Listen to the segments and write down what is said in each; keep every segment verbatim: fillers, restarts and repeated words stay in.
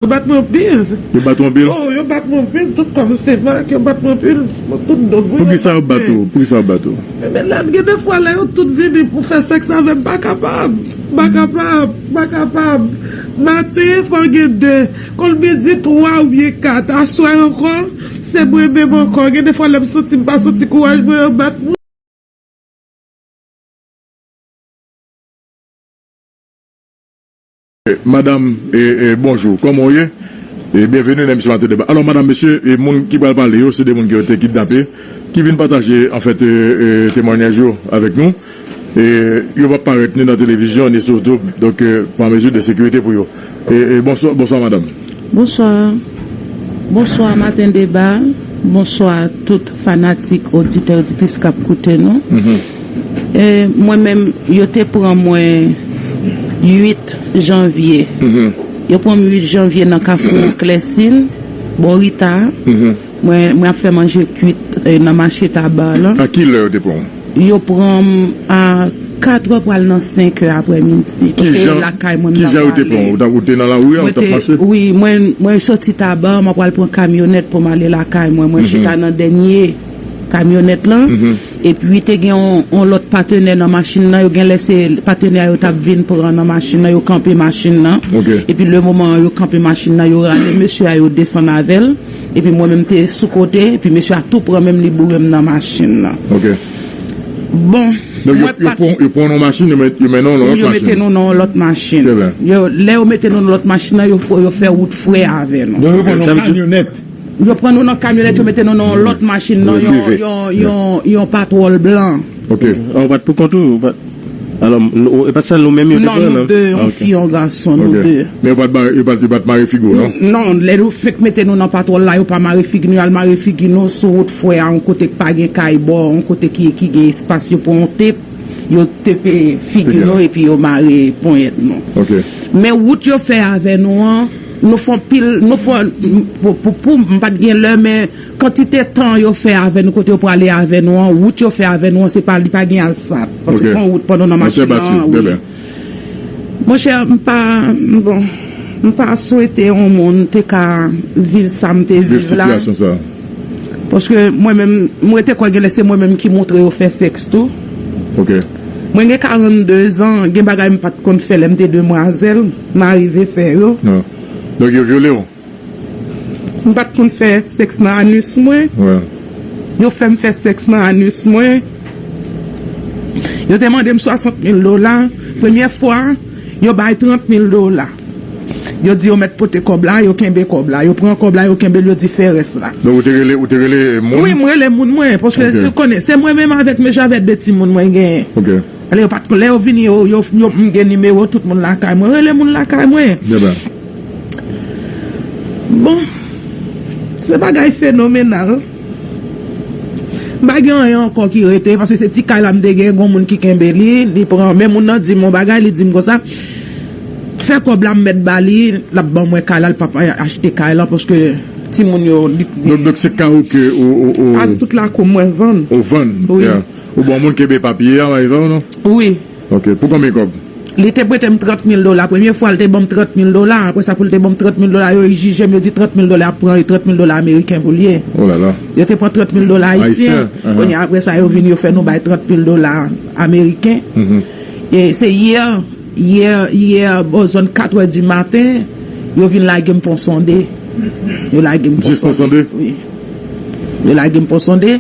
Yo bat mwen anpil. Yo bat ou anpil? Oh, yo bat mwen anpil. Tout kò m se mak, yo bat mwen anpil. Mwen tout do mwen. Poukisa yo bat ou? Poukisa yo bat ou? Ebyen, lè, gen de fwa, lè yo tout vini pou fè sèks avè m, m pa kapab. M pa kapab. M pa kapab. Maten, fò gen de. Kon midi, twa oubyen kat. Aswè ankò, se mwen menm ankò. Gen de fwa, lè m santi m pa santi kouraj mwen, yo bat mwen. Madanm, e, e, bonjou, kòman w ye? E byenveni nan emisyon Maten Deba. Alò, madanm, mesye, e moun ki pral pale yo, se de moun ki yo te kidnape, ki vin pataje, anfèt, e, e, temwanyaj yo avèk nou. E yo p ap parèt ni nan televizyon, ni sou YouTube, donk, e, pa mezi de sekirite pou yo. E, e, bonswa, bonswa, madanm. Bonswa. Bonswa, Maten Deba. Bonswa, tout fanatik, oditè, oditris k ap koute nou. E, mwen menm, yo te pran mwen uit janvye. Yo pran m uit janvye nan Kafou Klèsin, bò Rita. Mwen, mwen ap fè manje kwit e, nan mache Taba la. A ki lè yo te pran w? Yo pran m a kat è pral nan senk è aprèmidi. Paske lakay mwen m t ap pale. Kijan yo te pran w? Ou t ap, ou te nan lari a, ou t ap mache? Wi, mwen, mwen soti Taba, mwen pral pran kamyonèt pou m ale lakay mwen. Mwen chita nan dènye kamyonèt lan. Epi te gen yon, yon lòt patenè nan machin nan. Yo genlè se patenè a yo t ap vin pran nan machin nan. Yo kanpe machin nan. Epi le moman yo kanpe machin nan, yo rale mesye a, yo desann avè l. Epi mwen menm te sou kote, epi mesye a tou pran men m, li boure m nan machin nan. Bon, Donk yo, yo pran, yo pran w nan machin, yo met, yo mennen w nan yon lòt machin. Yo mete nou nan yon lòt machin. Yo, lè yo mete nou nan lòt machin nan, yo, yo fè wout frè avè nou. Donk yo pran nou nan kamyonèt. Yo pran nou nan kamyonèt, yo mete nou nan yon lòt machin nan, yon, yon, yon, yon patwòl blan. Ok. Ou pa t pou kont ou? Alò, e pa t sèl nou menm yo te pran, non? Non, nou de, yon fi, yon gason, nou de. Men yo pa t, yo pa t, yo pa t mare figi w, non? Non, lè yo fenk mete nou nan patwòl la, yo pa mare figi nou, y al mare figi nou sou wout frè a, yon kote k pa gen kay bò, yon kote ki, ki gen espas, yo pran yon tep, yo tepe figi nou, epi yo mare ponyèt nou. Men wout yo fè avè nou an, nou fè anpil, nou fè, pou, pou, pou, m pa t gen lè, men kantite tan yo fè avè nou, kote yo prale avè nou an, wout yo fè avè nou an, se pa, li pa gen asfalt. Paske se yon wout pandan nan machin nan, wi. Monchè, m pa, bon, m pa swete yon moun te ka viv sa m te viv la. Paske mwen menm, m rete kwè genlè se mwen menm ki montre yo fè sèks tou. Mwen gen karannde zan, gen bagay m pa t konn fè lè m te demwazèl, m arive fè yo. Donk yo vyole w? M pa t konn fè sèks nan anis mwen. Yo fè m fè sèks nan anis mwen. Yo te mande m swasant mil dola. Premyè fwa, yo bay trant mil dola. Yo di yo mèt pote kòb la, yo kenbe kòb la. Yo pran kòb la, yo kenbe l, yo di fè rès la. Donk ou te rele, ou te rele moun? Wi, m rele moun mwen, paske ou konnen, se mwen menm avèk mesye avèk de timoun mwen genyen. Ale yo pa t, lè yo vini, yo, yo, yo, m gen nimewo tout moun lakay mwen. Rele moun lakay mwen. Bon, se bagay fenomenal. M pa gen anyen ankò ki rete, paske se ti kay la m te gen, gon moun ki kenbe li, li pran, men moun nan di m yon bagay, li di m konsa, fè kòb la m mèt ba li, l ap ban mwen kay la, l p ap achte kay la, paske timoun yo, li, li. Donk, donk se kay ou ke ou, ou, ou. Ak tout lakou mwen vann. Ou vann? Wi. Ou ban moun kenbe papye a, pa egzanp, non? Wi. Ok, pou konbyen kòb? Li te prete m trant mil dola. Premye fwa, li te ban m trant mil dola. Apre sa, pou li te ban m trant mil dola, yo egzije m, yo di trant mil dola ap pran, e trant mil dola ameriken pou l ye. Oh la la. Yo te pran trant mil dola ayisyen. Kounye a, apre sa, yo vin, yo fè nou bay trant mil dola ameriken. E se yè, yè, yè, bò zòn kat è di maten, yo vin lage m Pon Sonde. Yo lage m Pon Sonde. Jis Pon Sonde? Wi. Yo lage m Pon Sonde.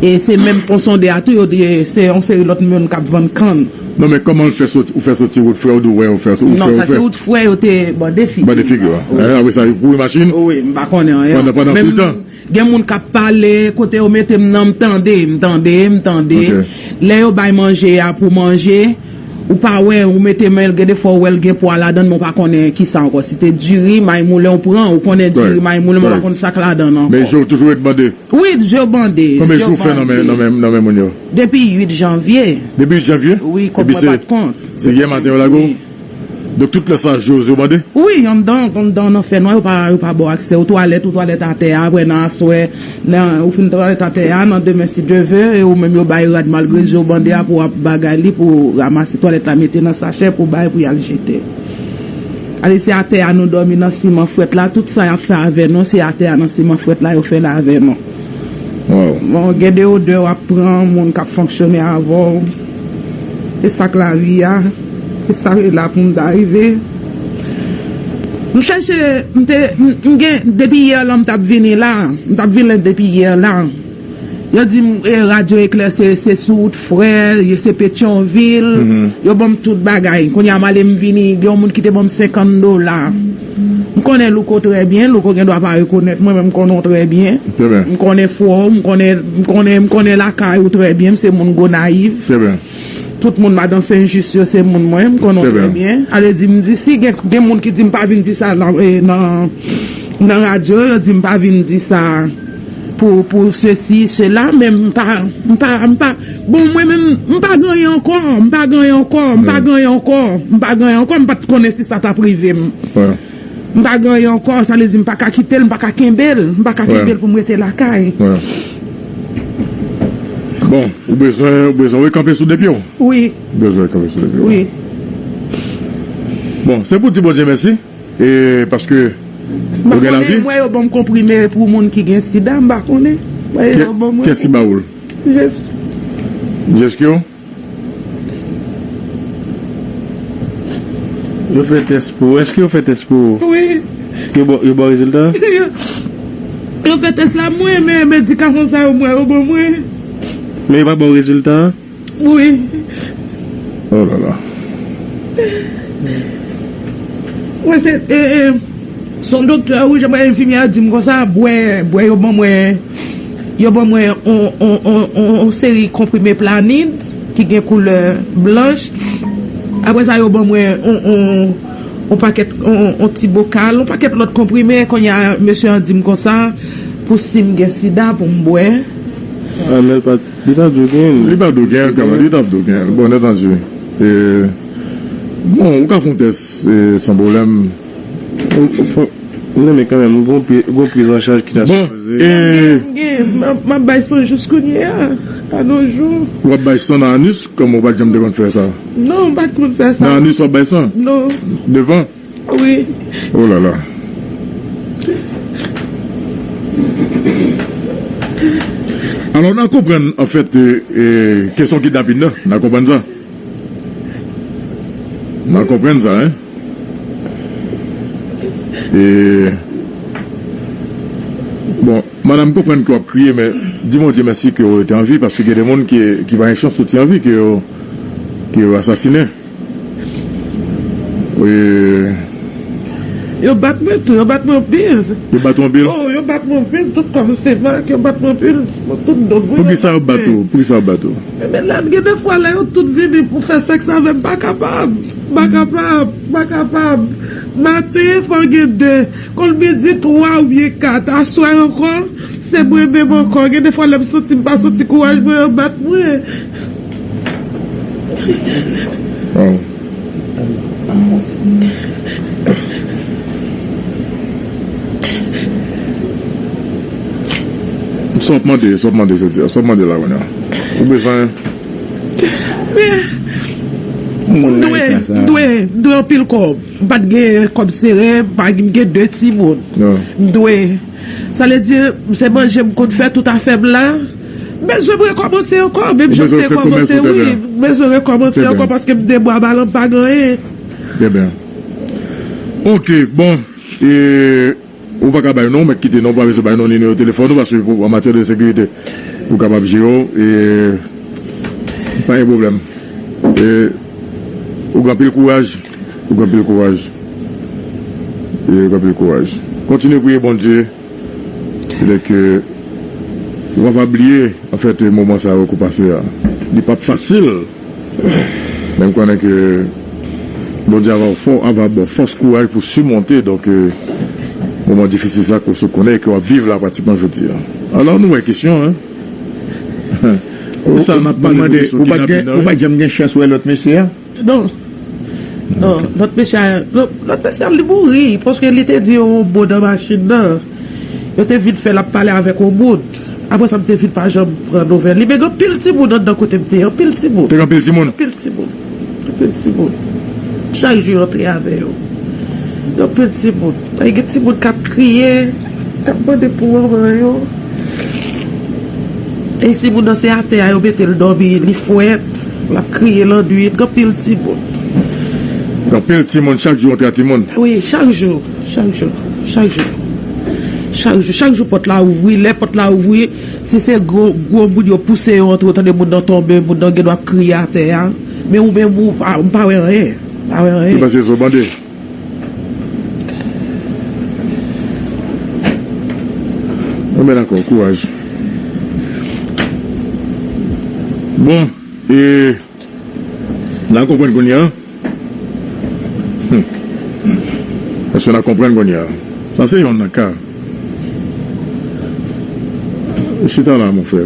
E se menm Pon Sonde a tou, yo di se yon seri lòt moun k ap vann kann. Non, men kòman l fè soti, ou fè soti wout frè, ou di w wè, ou fè, ou fè, ou fè. Non, sa se wout frè, yo te bande figi. Bande figi, wi. Apre sa, yo kouri machin? Wi, m pa konnen anyen. Pandan, pandan tout tan? Gen moun k ap pale, kote yo mete m nan, m tande, m tande, m tande. Lè yo bay manje a pou manje, ou pa wè, ou mete men l, gen de fwa ou wè l gen pwa ladan l, men ou pa konnen kisa ankò. Si te diri, may moulen, ou pran, ou konnen diri, may moulen, men ou pa konn sa k ladan l ankò. Men je w toujou ret bande? Wi, je w bande. Konbyen jou w fè nan men, nan men, nan men moun yo? Depi uit janvye. Depi uit janvye? Wi, kòb mwen pa t kont. Se yè maten yo lage w? Wi. Donk tout lè sa, je w bande? Wi, anndan, anndan nan fènwa, yo pa, yo pa ba w aksè. Ou twalèt, ou twalèt atè a, apre nan aswè, nan, ou fin twalèt atè a, nan demen si Dye ve, e ou menm yo bay rad malgre je w bande a pou w ap bagay li, pou w ranmase twalèt la, mete nan sachè, pou w bay, pou y al jete. Ale, se atè a nou dòmi nan siman frèt la. Tout sa y ap fè avè nou, se atè a nan siman frèt la yo fè l avè nou. Bon, gen de odè w ap pran, moun k ap fonksyone avè w. E sa k lavi a. E sa k la pou m ta rive. M chèche, m te, m, m gen, depi yè lan m t ap vini la. M t ap vini depi yè la. Yo di m, e, Radyo Eklè se, se sou wout frè, yo se Petyonvil, yo ban m tout bagay. Kounye a m ale m vini, gen yon moun ki te ban m senkant dola. M konnen Louko trè byen, Louko gen dwa pa rekonèt mwen, men m konnen w trè byen. M konnen fò w, m konnen, m konnen, m konnen lakay ou trè byen, m se moun Gonayiv. Tout moun madan Sen Jis yo se moun mwen, m konnen w trè byen. Ale di m di si gen, gen moun ki di m pa vin di sa nan, e, nan, nan radyo, yo di m pa vin di sa pou, pou sesi, sela, men m pa, m pa, m pa, bon, mwen menm, m pa genyen ankò, m pa genyen ankò, m pa genyen ankò, m pa genyen ankò, m pa t konnen si sa t ap rive m. M pa genyen ankò, sa vle di m pa ka kite l, m pa ka kenbe l, m pa ka kenbe l pou m rete lakay. Bon, ou bezwen, ou bezwen rekanpe sou de pye w? Wi. Ou bezwen rekanpe sou de pye w? Wi. Bon, se pou di Bondye mèsi, e paske ou gen lavi. Mwen yo ban m konprime pou moun ki gen sida, m pa konnen. Mwen yo ban mwen. Kiyès ki ba ou l? Jezi. Jezi ki ou? Yo fè tès pou ou. Èske yo fè tès pou ou? Wi. Yo ba, yo ba w rezilta? Yo fè tès la mwen, men medikaman sa yo mwen, yo ban mwen. Men yo pa ba w rezilta? Wi. Oh la la. Mwen se, e, e, se yon doktè, wi, jan mwen enfimyè a di m konsa, bwè, bwè, yo ban mwen, yo ban mwen on, on, on, on, on seri konprime Planid ki gen koulè blanch. Apre sa, yo ban mwen on, on, on pakèt, on, on ti bokal, on pakèt lòt konprime. Kounye a, mesye an di m konsa, pou si m gen sida, pou m bwè. Ah, men l pa, li pa di w gen l. Li pa di w gen l, kanmenm, li t ap di w gen l. Bon, nètandi. E, bon, ou ka fè yon tès, e, san pwoblèm. Non, men kanmenm, gon pri, gon priz an chaj ki ta sipoze. M ap bay san jis kounye a, a nos jours. W ap bay san nan anis, kòm ou pa t janm te konn fè sa? Non, m pa t konn fè sa. Nan anis w ap bay san? Non. Devan? Wi. Oh la la. Alò, n a konprann, anfèt, e, e, kesyon kidnapin nan, n a konprann sa. N a konprann sa, en. E, bon, madanm, m konprann ke w ap kriye, men di Bondye mèsi ke w rete an vi, paske gen de moun ki, ki pa gen chans soti an vi, ke yo, ke yo asasinen. Wi. Yo bat mwen tou, yo bat mwen anpil. Yo bat ou anpil? Oh, yo bat mwen anpil, tout kò m se mak, yo bat mwen anpil, tout do mwen. Poukisa yo bat ou? Poukisa yo bat ou? Ebyen, lè, gen de fwa, lè yo tout vini pou fè sèks avè m, m pa kapab. M pa kapab, m pa kapab. Maten, fò gen de. Kon l midi, twa oubyen kat. Aswè ankò, se mwen menm ankò. Gen de fwa, lè m santi m pa santi kouraj mwen, yo bat mwen. Waw. Sa w ap mande, sa w ap mande jodi a, sa w ap mande la kounye a. Ou bezwen. M dwe, m dwe, m dwe anpil kòb. M pa t gen kòb sere, m pa gen, m gen de timoun. M dwe. Sa vle di, se manje m konn fè tout afè m la. M bezwen m rekòmanse ankò, menm jan m te kòmanse, wi. M bezwen rekòmanse ankò paske m de bwa balan m pa gen anyen. Trè byen. Ok, bon. E, ou pa ka bay non, ou mèt kite non, ou pa bezwen bay non, nimewo telefòn ou, paske pou, an matyè de sekirite, ou kapab jere w, e, pa gen pwoblèm. E, ou gen anpil kouraj, ou gen anpil kouraj. E, ou gen anpil kouraj. Kontinye priye Bondye. Lè ke ou pa bliye, anfèt, moman sa yo ke w pase a. Li p ap fasil. Men m konnen ke Bondye ava fò, ava ba w fòs, kouraj pou simonte, donk, e, moman difisil sa ke w sot konnen e ke w ap viv la pratikman jodi a. Alò, nou wè kesyon, en. Sa n ap pale de kesyon kidnapin nan, wi. Ou pa t janm gen chans wè lòt mesye a? Non. Non, lòt mesye a, lòt mesye a, li mouri, paske li te di yon mo nan machin nan. Yo te vin fè l ap pale avèk yon moun. Apre sa, m te vin pa janm pran nouvèl li. Men gen anpil timoun anndan kote m te ye, anpil timoun. Te gen anpil timoun? Anpil timoun. Anpil timoun. Chak jou, yo antre avè yo. Gen anpil timoun. Ay, gen timoun k ap kriye, k ap mande pou manman yo. E timoun nan se atè a yo mete l dòmi, li frèt, l ap kriye lannwit. Gen anpil timoun. Gen anpil timoun, chak jou yon timoun. Wi, chak jou, chak jou, chak jou. Chak jou, chak jou pòt la ouvri, lè pòt la ouvri, si se gwo, gwo moun yo pouse yo antre, ou tande moun nan tonbe, moun nan gen dwa ap kriye atè a. Men ou menm, ou pa, m pa wè anyen. Pa wè anyen. Li pase zo bande. Bon, ben dakò, kouraj. Bon, e, n a konprann kounye a. Hmm. Èske n a konprann kounye a? Sa se yonn nan ka. Chita la, mon frè.